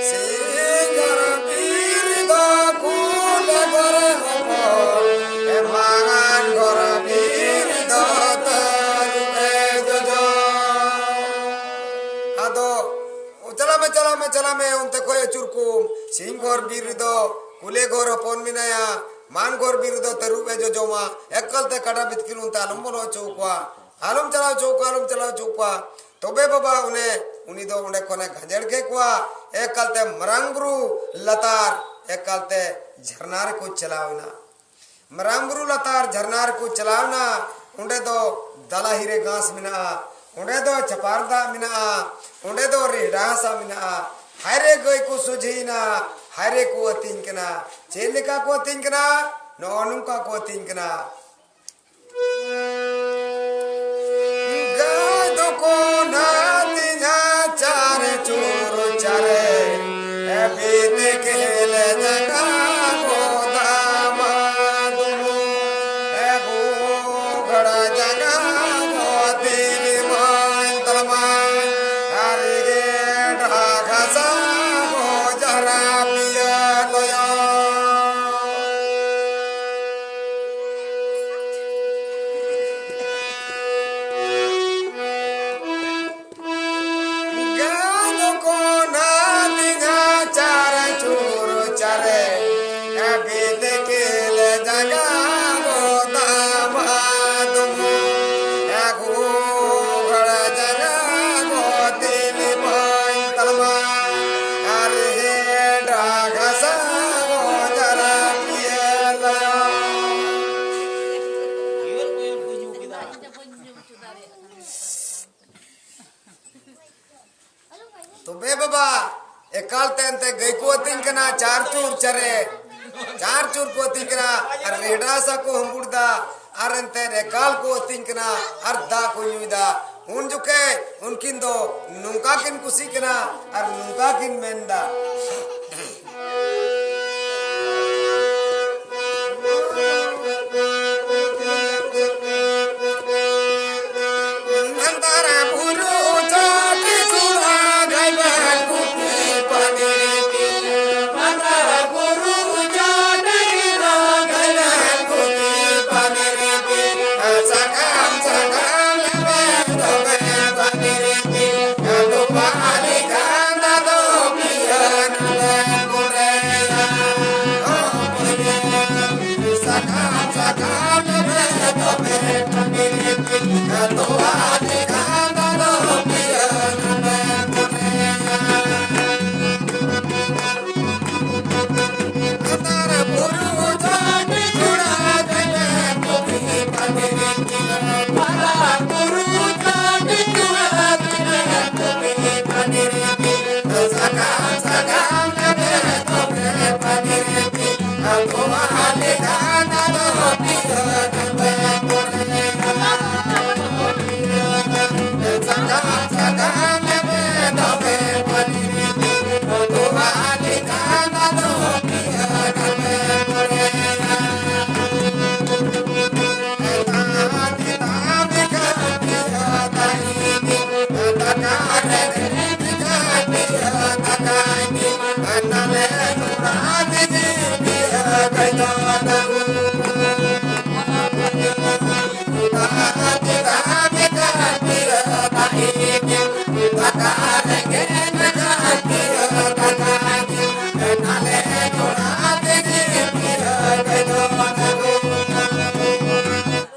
ᱥᱤᱧ ᱜᱚᱨᱚᱵᱤ ᱨᱮᱫᱚ ᱠᱩᱞᱮ ᱜᱚᱨᱚ ᱦᱚᱯᱚᱱ, ᱢᱟᱱ ᱜᱚᱨᱚᱵᱤ ᱨᱮᱫᱚ ᱛᱟᱹᱨᱩᱵ ᱮ ᱡᱚᱡᱚ᱾ ᱟᱫᱚ ᱪᱟᱞᱟᱜ ᱢᱮ, ᱪᱟᱞᱟᱜ ᱢᱮ, ᱪᱟᱞᱟᱜ ᱢᱮ, ᱚᱱᱛᱮ ᱠᱷᱚᱡ ᱟᱹᱪᱩᱨ ᱠᱚᱢ᱾ ᱥᱤᱧ ᱜᱚᱨ ᱵᱤᱨ ᱨᱮᱫᱚ ᱠᱩᱞᱮ ᱜᱚᱨ ᱦᱚᱯᱚᱱ ᱢᱮᱱᱟᱭᱟ, ᱢᱟᱱ ᱜᱚᱨ ᱵᱤᱨ ᱨᱮᱫᱚ ᱛᱟᱹᱨᱩᱵ ᱮ ᱡᱚᱡᱚᱢᱟ᱾ ᱮᱠᱟᱞ ᱛᱮ ᱠᱟᱰᱟ ᱵᱤᱛᱠᱤᱞ ᱚᱱᱛᱮ ᱟᱞᱚᱢ ᱵᱚᱞᱚ ᱦᱚᱪᱚ ᱟᱠᱚᱣᱟ, ᱟᱞᱚᱢ ᱪᱟᱞᱟᱣ ᱦᱚᱪᱚ ᱟᱠᱚᱣᱟ, ᱟᱞᱚᱢ ᱪᱟᱞᱟᱣ ᱦᱚᱪᱚ ᱟᱠᱚᱣᱟ᱾ ᱛᱚᱵᱮ ᱵᱟᱵᱟ ᱚᱱᱮ ᱩᱱᱤ ᱫᱚ ᱚᱸᱰᱮ ᱠᱷᱚᱱᱮ ᱜᱟᱡᱮᱲ ᱠᱮᱫ ᱠᱚᱣᱟ᱾ ᱮᱠᱟᱞ ᱛᱮ ᱢᱟᱨᱟᱝ ᱵᱩᱨᱩ ᱞᱟᱛᱟᱨ, ᱮᱠᱟᱞ ᱛᱮ ᱡᱷᱟᱨᱱᱟ ᱨᱮᱠᱚ ᱪᱟᱞᱟᱣ ᱮᱱᱟ᱾ ᱢᱟᱨᱟᱝ ᱵᱩᱨᱩ ᱞᱟᱛᱟᱨ ᱡᱷᱟᱨᱱᱟ ᱨᱮᱠᱚ ᱪᱟᱞᱟᱣ ᱮᱱᱟ᱾ ᱚᱸᱰᱮ ᱫᱚ ᱫᱟᱞᱟᱦᱤ ᱨᱮ ᱜᱷᱟᱥ ᱢᱮᱱᱟᱜᱼᱟ, ᱚᱸᱰᱮ ᱫᱚ ᱪᱟᱯᱟᱨ ᱫᱟᱜ ᱢᱮᱱᱟᱜᱼᱟ, ᱚᱸᱰᱮ ᱫᱚ ᱨᱤᱦᱲᱟ ᱦᱟᱥᱟ ᱢᱮᱱᱟᱜᱼᱟ᱾ ᱦᱟᱭᱨᱮ ᱜᱟᱹᱭ ᱠᱚ ᱥᱚᱡᱷᱮᱭᱮᱱᱟ, ᱦᱟᱭᱨᱮ ᱠᱚ ᱟᱹᱛᱤᱧ ᱠᱟᱱᱟ᱾ ᱪᱮᱫ ᱞᱮᱠᱟ ᱠᱚ ᱟᱹᱛᱤᱧ ᱠᱟᱱᱟ? ᱱᱚᱜᱼᱚ ᱱᱚᱝᱠᱟ ᱠᱚ ᱟᱹᱛᱤᱧ ᱠᱟᱱᱟ᱾ ᱜᱟᱹᱭ ᱫᱚᱠᱚ ᱱᱟᱹᱛᱤᱧᱟ ᱪᱟᱨᱮ ᱪᱩᱨᱩ ᱪᱟᱨᱮ, ᱵᱤᱛᱠᱤᱞ ᱡᱟᱸᱜᱟ ᱠᱚ ᱫᱟᱢᱟ᱾ ᱯᱤᱭᱟᱹ ᱞᱚᱭᱚ᱾ ᱜᱟᱱ ᱠᱚ ᱱᱟᱹᱛᱤᱧᱟ ᱪᱟᱨ ᱪᱩᱨ ᱪᱟᱨᱮ, ᱵᱤᱫ ᱠᱤᱞ ᱡᱟᱸᱜᱟ ᱜᱚᱫᱟᱢᱟ ᱫᱩᱢᱩ, ᱜᱷᱩᱜᱷᱟᱹᱲ ᱡᱟᱸᱜᱟ ᱜᱚᱫᱤᱞ ᱵᱟᱹᱧ ᱛᱟᱞᱢᱟ, ᱟᱨ ᱦᱮᱰᱟ ᱜᱷᱟᱥᱟ ᱜᱚᱡᱟᱨᱟ ᱯᱤᱭᱟᱹ ᱞᱟᱭᱚ᱾ ᱛᱚᱵᱮ ᱵᱟᱵᱟ, ᱮᱠᱟᱞ ᱛᱮ ᱮᱱᱛᱮ ᱜᱟᱹᱭ ᱠᱚ ᱟᱹᱛᱤᱧ ᱠᱟᱱᱟ, ᱪᱟᱨ ᱪᱩᱨ ᱪᱟᱨᱮ, ᱪᱟᱨ ᱪᱩᱨ ᱠᱚ ᱟᱹᱛᱤᱧ ᱠᱟᱱᱟ, ᱟᱨ ᱨᱮᱰᱟ ᱥᱟ ᱠᱚ ᱦᱟᱹᱢᱵᱩᱲ ᱫᱟ, ᱟᱨ ᱮᱱᱛᱮ ᱮᱠᱟᱞ ᱠᱚ ᱟᱹᱛᱤᱧ ᱠᱟᱱᱟ, ᱟᱨ ᱫᱟᱜ ᱠᱚ ᱧᱩᱭ ᱫᱟ᱾ ᱩᱱ ᱡᱚᱠᱷᱮᱡ ᱩᱱᱠᱤᱱ ᱫᱚ ᱱᱚᱝᱠᱟ ᱠᱤᱱ ᱠᱩᱥᱤᱜ ᱠᱟᱱᱟ, ᱟᱨ ᱱᱚᱝᱠᱟ ᱠᱤᱱ ᱢᱮᱱ ᱫᱟ᱾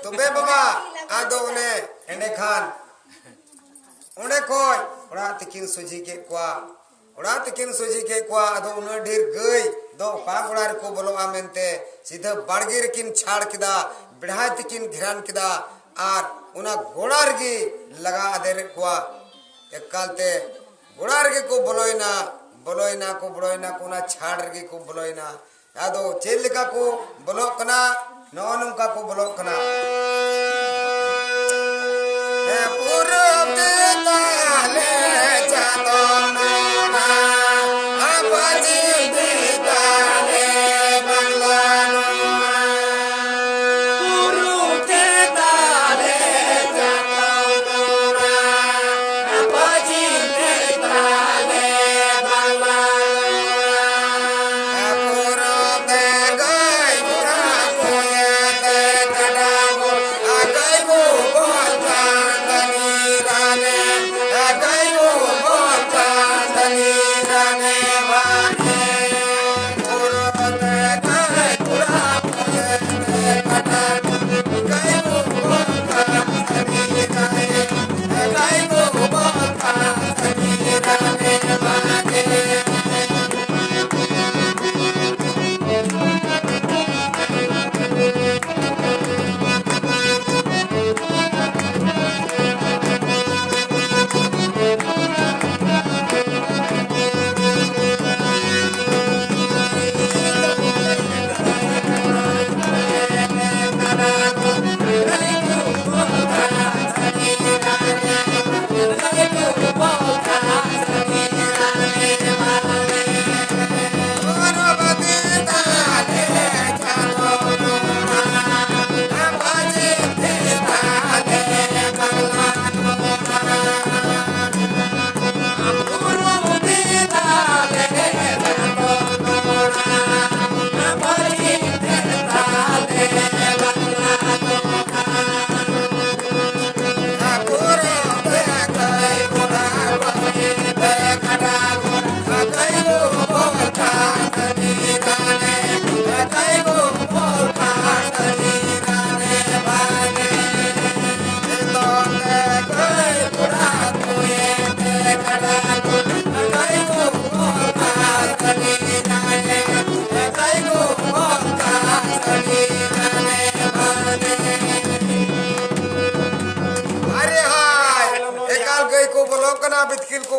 ᱛᱚᱵᱮ ᱵᱟᱵᱟ, ᱟᱫᱚ ᱚᱱᱮ ᱮᱸᱰᱮᱠᱷᱟᱱ ᱚᱸᱰᱮ ᱠᱷᱚᱡ ᱚᱲᱟᱜ ᱛᱮᱠᱤᱱ ᱥᱚᱡᱷᱮ ᱠᱮᱫ ᱠᱚᱣᱟ᱾ ᱚᱲᱟᱜ ᱛᱮᱠᱤᱱ ᱥᱚᱡᱷᱮ ᱠᱮᱫ ᱠᱚᱣᱟ᱾ ᱟᱫᱚ ᱩᱱᱟᱹᱜ ᱰᱷᱮᱨ ᱜᱟᱹᱭ ᱫᱚ ᱚᱠᱟ ᱜᱚᱲᱟ ᱨᱮᱠᱚ ᱵᱚᱞᱚᱜᱼᱟ ᱢᱮᱱᱛᱮ ᱥᱤᱫᱷᱟᱹ ᱵᱟᱲᱜᱮ ᱨᱮᱠᱤᱱ ᱪᱷᱟᱲ ᱠᱮᱫᱟ, ᱵᱮᱲᱦᱟᱭ ᱛᱮᱠᱤᱱ ᱜᱷᱮᱨᱟᱱ ᱠᱮᱫᱟ ᱟᱨ ᱚᱱᱟ ᱜᱚᱲᱟ ᱨᱮᱜᱮ ᱞᱟᱜᱟ ᱟᱫᱮᱨᱮᱫ ᱠᱚᱣᱟ᱾ ᱮᱠᱟᱞᱛᱮ ᱜᱚᱲᱟ ᱨᱮᱜᱮ ᱠᱚ ᱵᱚᱞᱚᱭᱮᱱᱟ, ᱵᱚᱞᱚᱭᱮᱱᱟ ᱠᱚ, ᱵᱚᱞᱚᱭᱮᱱᱟ ᱠᱚ, ᱚᱱᱟ ᱪᱷᱟᱲ ᱨᱮᱜᱮ ᱠᱚ ᱵᱚᱞᱚᱭᱮᱱᱟ᱾ ᱟᱫᱚ ᱪᱮᱫ ᱞᱮᱠᱟ ᱠᱚ ᱵᱚᱞᱚᱜ ᱠᱟᱱᱟ? ᱱᱚᱜᱼᱚ ᱱᱚᱝᱠᱟ ᱠᱚ ᱵᱚᱞᱚᱜ ᱠᱟᱱᱟ᱾ ᱦᱮᱸ, ᱯᱩᱨᱩᱵ ᱛᱮ ᱛᱟᱞᱮ ᱪᱟᱛᱚᱢ ᱰᱚᱰᱷᱟ, ᱟᱨ ᱯᱟᱹᱪᱷᱤᱢ ᱛᱮ ᱛᱟᱞᱮ ᱵᱟᱝᱞᱟ ᱱᱚᱲᱟ᱾ ᱯᱩᱨᱩᱵ ᱛᱮ ᱛᱟᱞᱮ ᱪᱟᱛᱚᱢ ᱰᱚᱰᱷᱟ, ᱟᱨ ᱯᱟᱹᱪᱷᱤᱢ ᱛᱮ ᱛᱟᱞᱮ ᱵᱟᱝᱞᱟ ᱱᱚᱲᱟ᱾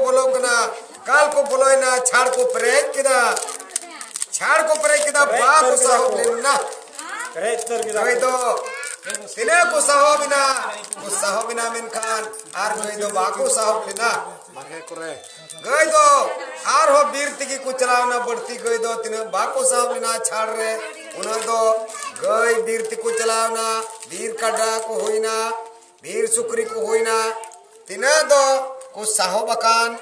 ᱵᱚᱞᱚ ᱠᱟᱱᱟ, ᱠᱟᱞ ᱠᱚ ᱵᱚᱞᱚᱭᱮᱱᱟ, ᱪᱷᱟᱲ ᱠᱚ ᱯᱮᱨᱮᱡ ᱠᱮᱫᱟ, ᱪᱷᱟᱲ ᱠᱚ ᱯᱮᱨᱮᱡ ᱠᱮᱫᱟ, ᱵᱟᱠᱚ ᱥᱟᱦᱚᱵ ᱞᱮᱱᱟ᱾ ᱯᱮᱨᱮᱡ ᱩᱛᱟᱹᱨ ᱠᱮᱫᱟ ᱜᱟᱹᱭ ᱠᱚ᱾ ᱫᱚ ᱛᱤᱱᱟᱹᱜ ᱠᱚ ᱥᱟᱦᱚᱵ ᱮᱱᱟ, ᱠᱚ ᱥᱟᱦᱚᱵ ᱮᱱᱟ, ᱢᱮᱱᱠᱷᱟᱱ ᱟᱨ ᱜᱟᱹᱭ ᱫᱚ ᱵᱟᱠᱚ ᱥᱟᱦᱚᱵ ᱞᱮᱱᱟ᱾ ᱵᱟᱨᱦᱮ ᱠᱚᱨᱮ᱾ ᱜᱟᱹᱭ ᱫᱚ ᱟᱨᱦᱚᱸ ᱵᱤᱨ ᱛᱮᱜᱮ ᱠᱚ ᱪᱟᱞᱟᱣ ᱮᱱᱟ᱾ ᱵᱟᱹᱲᱛᱤ ᱜᱟᱹᱭ ᱫᱚ ᱛᱤᱱᱟᱹᱜ ᱵᱟᱠᱚ ᱥᱟᱦᱚᱵ ᱞᱮᱱᱟ ᱪᱷᱟᱲ ᱨᱮ, ᱩᱱᱟᱹᱜ ᱫᱚ ᱜᱟᱹᱭ ᱵᱤᱨ ᱛᱮᱠᱚ ᱪᱟᱞᱟᱣ ᱮᱱᱟ, ᱵᱤᱨ ᱠᱟᱰᱟ ᱠᱚ ᱦᱩᱭᱱᱟ, ᱵᱤᱨ ᱥᱩᱠᱨᱤ ᱠᱚ ᱦᱩᱭᱱᱟ, ᱛᱤᱱᱟᱹᱜ ᱫᱚ ᱠᱚ ᱥᱟᱦᱚᱵ ᱟᱠᱟᱱ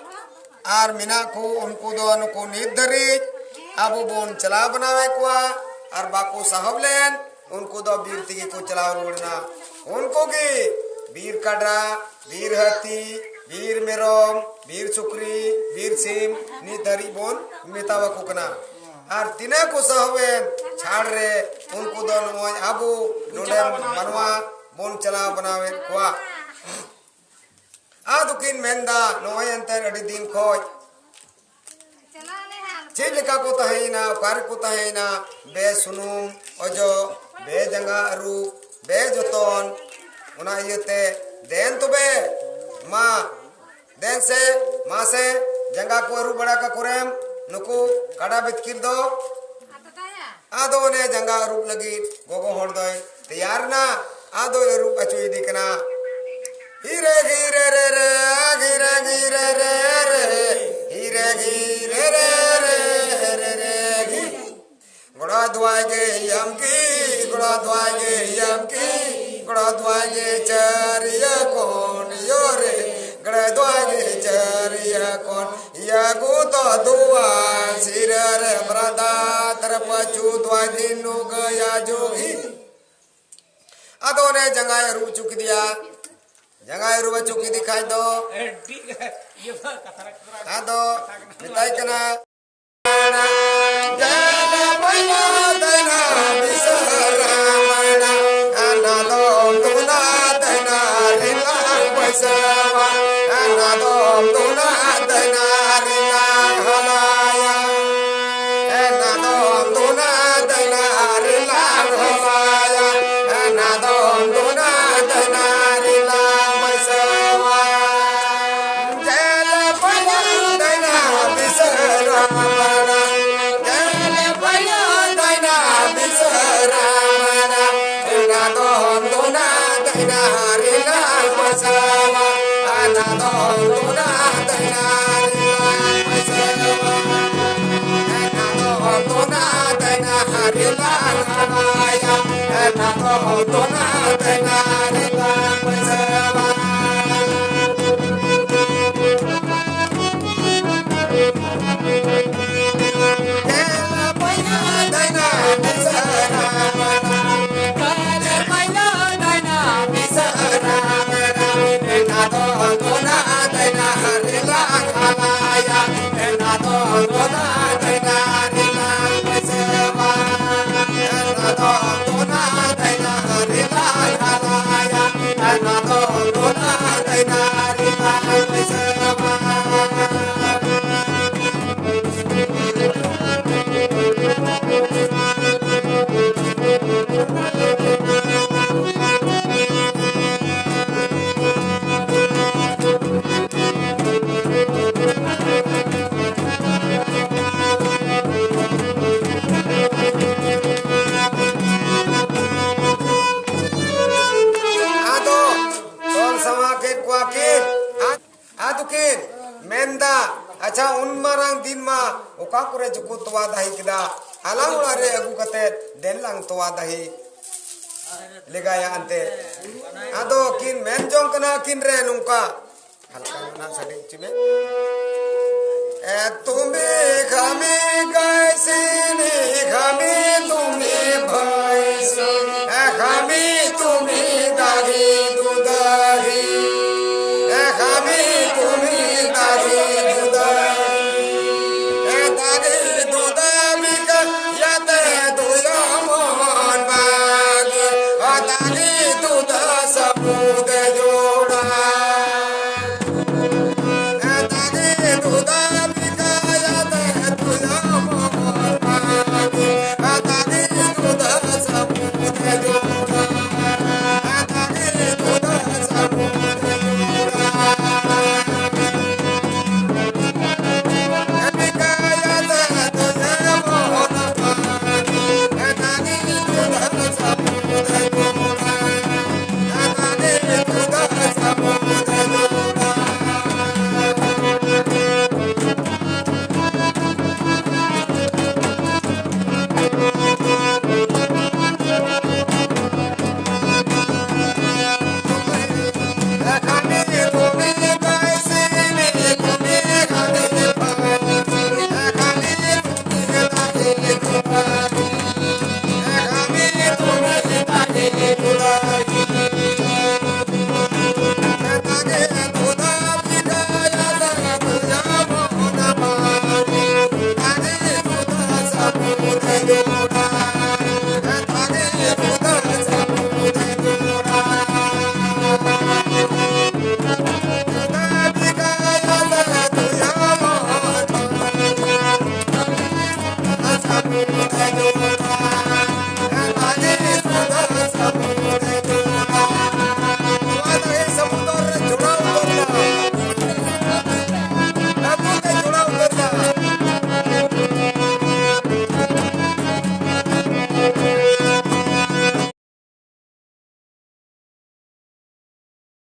ᱟᱨ ᱢᱮᱱᱟᱜ ᱠᱚ, ᱩᱱᱠᱩ ᱫᱚ ᱱᱩᱠᱩ ᱱᱤᱛ ᱫᱷᱟᱹᱨᱤᱡ ᱟᱵᱚ ᱵᱚᱱ ᱪᱟᱞᱟᱣ ᱵᱮᱱᱟᱣᱮᱫ ᱠᱚᱣᱟ ᱟᱨ ᱵᱟᱠᱚ ᱥᱟᱦᱚᱵ ᱞᱮᱱ, ᱩᱱᱠᱩ ᱫᱚ ᱵᱤᱨ ᱛᱮᱜᱮ ᱠᱚ ᱪᱟᱞᱟᱣ ᱨᱩᱣᱟᱹᱲ ᱮᱱᱟ᱾ ᱩᱱᱠᱩ ᱜᱮ ᱵᱤᱨ ᱠᱟᱰᱟ, ᱵᱤᱨ ᱦᱟᱹᱛᱤ, ᱵᱤᱨ ᱢᱮᱨᱚᱢ, ᱵᱤᱨ ᱥᱩᱠᱨᱤ, ᱵᱤᱨ ᱥᱤᱢ ᱱᱤᱛ ᱫᱷᱟᱹᱨᱤᱡ ᱵᱚᱱ ᱢᱮᱛᱟᱣᱟᱠᱚ ᱠᱟᱱᱟ᱾ ᱟᱨ ᱛᱤᱱᱟᱹᱜ ᱠᱚ ᱥᱟᱦᱚᱵ ᱮᱱ ᱪᱷᱟᱲ ᱨᱮ, ᱩᱱᱠᱩ ᱫᱚ ᱱᱚᱜᱼᱚᱭ ᱟᱵᱚ ᱱᱚᱰᱮ ᱢᱟᱱᱣᱟ ᱵᱚᱱ ᱪᱟᱞᱟᱣ ᱵᱮᱱᱟᱣᱮᱫ ᱠᱚᱣᱟ᱾ ᱟᱫᱚ ᱠᱤᱱ ᱢᱮᱱᱫᱟ, ᱱᱚᱜᱼᱚᱭ ᱮᱱᱛᱮ ᱟᱹᱰᱤ ᱫᱤᱱ ᱠᱷᱚᱡ ᱪᱮᱫ ᱞᱮᱠᱟ ᱠᱚ ᱛᱟᱦᱮᱸᱭᱮᱱᱟ, ᱚᱠᱟ ᱨᱮᱠᱚ ᱛᱟᱦᱮᱸᱭᱮᱱᱟ, ᱵᱮ ᱥᱩᱱᱩᱢ ᱚᱡᱚᱜ, ᱵᱮ ᱡᱟᱸᱜᱟ ᱟᱹᱨᱩᱵ, ᱵᱮ ᱡᱚᱛᱚᱱ, ᱚᱱᱟ ᱤᱭᱟᱹᱛᱮ ᱫᱮᱱ ᱛᱚᱵᱮ ᱢᱟ, ᱫᱮᱱ ᱥᱮ, ᱢᱟᱥᱮ, ᱡᱟᱸᱜᱟ ᱠᱚ ᱟᱹᱨᱩᱵ ᱵᱟᱲᱟ ᱠᱟᱠᱚ ᱨᱮᱢ, ᱱᱩᱠᱩ ᱠᱟᱰᱟ ᱵᱤᱛᱠᱤᱞ ᱫᱚ᱾ ᱟᱫᱚ ᱚᱱᱮ ᱡᱟᱸᱜᱟ ᱟᱹᱨᱩᱵ ᱞᱟᱹᱜᱤᱫ ᱜᱚᱜᱚ ᱦᱚᱲ ᱫᱚᱭ ᱛᱮᱭᱟᱨ ᱮᱱᱟ, ᱟᱫᱚᱭ ᱟᱹᱨᱩᱵ ᱟᱹᱪᱩᱭᱮᱫᱮ ᱠᱟᱱᱟ᱾ ᱦᱤᱨᱮ ᱜᱤᱨᱮ ᱨᱮ ᱨᱮ, ᱜᱤᱨᱮ ᱜᱤᱨᱮ ᱨᱮ ᱨᱮ, ᱦᱤᱨᱮ ᱜᱤᱨᱮ ᱨᱮ ᱨᱮ, ᱨᱮ ᱨᱮ ᱜᱤ᱾ ᱜᱚᱲᱟ ᱫᱩᱣᱟᱭ ᱜᱮ ᱭᱟᱢ ᱠᱤ, ᱜᱚᱲᱟ ᱫᱩᱣᱟᱭ ᱜᱮ ᱭᱟᱢ ᱠᱤ, ᱜᱚᱲᱟ ᱫᱩᱣᱟᱭ ᱜᱮ ᱪᱟᱹᱨᱤᱭᱟᱹ ᱠᱚᱱ ᱭᱚᱨᱮ, ᱜᱚᱲᱟ ᱫᱩᱣᱟᱭ ᱜᱮ ᱪᱟᱹᱨᱤᱭᱟᱹ ᱠᱚᱱ ᱭᱟᱹᱜᱩ ᱛᱚ ᱫᱩᱣᱟ ᱥᱤᱨᱟᱹ ᱨᱮ ᱵᱨᱟᱫᱟ ᱛᱟᱨ ᱯᱟᱹᱪᱩ ᱫᱩᱣᱟᱭ ᱫᱤᱱ ᱱᱩ ᱜᱟᱹᱭᱟ ᱡᱩᱜᱤ᱾ ᱟᱫᱚ ᱚᱱᱮ ᱡᱟᱸᱜᱟᱭ ᱟᱹᱨᱩᱵ ᱦᱚᱪᱚ ᱠᱮᱫᱮᱭᱟ᱾ ᱡᱟᱸᱜᱟᱭ ᱟᱹᱨᱩᱵ ᱦᱚᱪᱚ ᱠᱮᱫᱮ ᱠᱷᱟᱡ ᱫᱚ ᱟᱹᱰᱤ ᱤᱭᱟᱹ ᱠᱟᱛᱷᱟ ᱨᱮ ᱟᱫᱚ ᱢᱮᱛᱟᱭ ᱠᱟᱱᱟ, ᱟᱫᱚ ᱛᱚᱞ ᱥᱟᱢᱟ ᱠᱮᱫ ᱠᱚᱣᱟ ᱠᱤᱱ᱾ ᱟᱫᱚ ᱠᱤᱱ ᱢᱮᱱᱫᱟ, ᱟᱪᱪᱷᱟ, ᱩᱱ ᱢᱟᱨᱟᱝ ᱫᱤᱱ ᱢᱟ ᱚᱠᱟ ᱠᱚᱨᱮ ᱪᱚᱠᱚ ᱛᱚᱣᱟ ᱫᱟᱦᱤ ᱠᱮᱫᱟ, ᱟᱞᱟᱝ ᱚᱲᱟᱜ ᱨᱮ ᱟᱹᱜᱩ ᱠᱟᱛᱮ ᱫᱮᱱ ᱞᱟᱝ ᱛᱚᱣᱟ ᱫᱟᱦᱤ ᱞᱮᱜᱟᱭᱟ ᱮᱱᱛᱮ᱾ ᱟᱫᱚ ᱠᱤᱱ ᱢᱮᱱ ᱡᱚᱝ ᱠᱟᱱᱟ ᱠᱤᱱ ᱨᱮ ᱱᱚᱝᱠᱟ, ᱦᱟᱞᱠᱟ ᱧᱚᱜ ᱱᱟᱜ ᱥᱟᱰᱮ ᱦᱚᱪᱚ ᱢᱮ᱾ ᱮ ᱛᱩᱢᱤ ᱠᱷᱟᱢᱤ ᱜᱟᱭᱥᱤᱱᱤ ᱠᱷᱟᱢᱤ ᱛᱩᱢᱤ ᱵᱷᱟᱭᱥᱤᱱᱤ ᱮ ᱠᱷᱟᱢᱤ ᱛᱩᱢᱤ ᱫᱟᱜᱤ ᱫᱩᱫᱟᱜᱤ ᱮ ᱠᱷᱟᱢᱤ ᱛᱩᱢᱤ ᱫᱟᱜᱤ ᱫᱩᱫᱟᱜᱤ ᱮ ᱫᱟᱜᱤ ᱫᱩᱫᱟᱜᱤ ᱠᱟ ᱭᱟᱛᱮ ᱫᱩᱭᱟ ᱢᱚᱱ ᱵᱟᱜᱤ ᱟ ᱫᱟᱜᱤ ᱫᱩᱫᱟ ᱥᱟᱵᱩᱫ ᱡᱳᱲᱟ᱾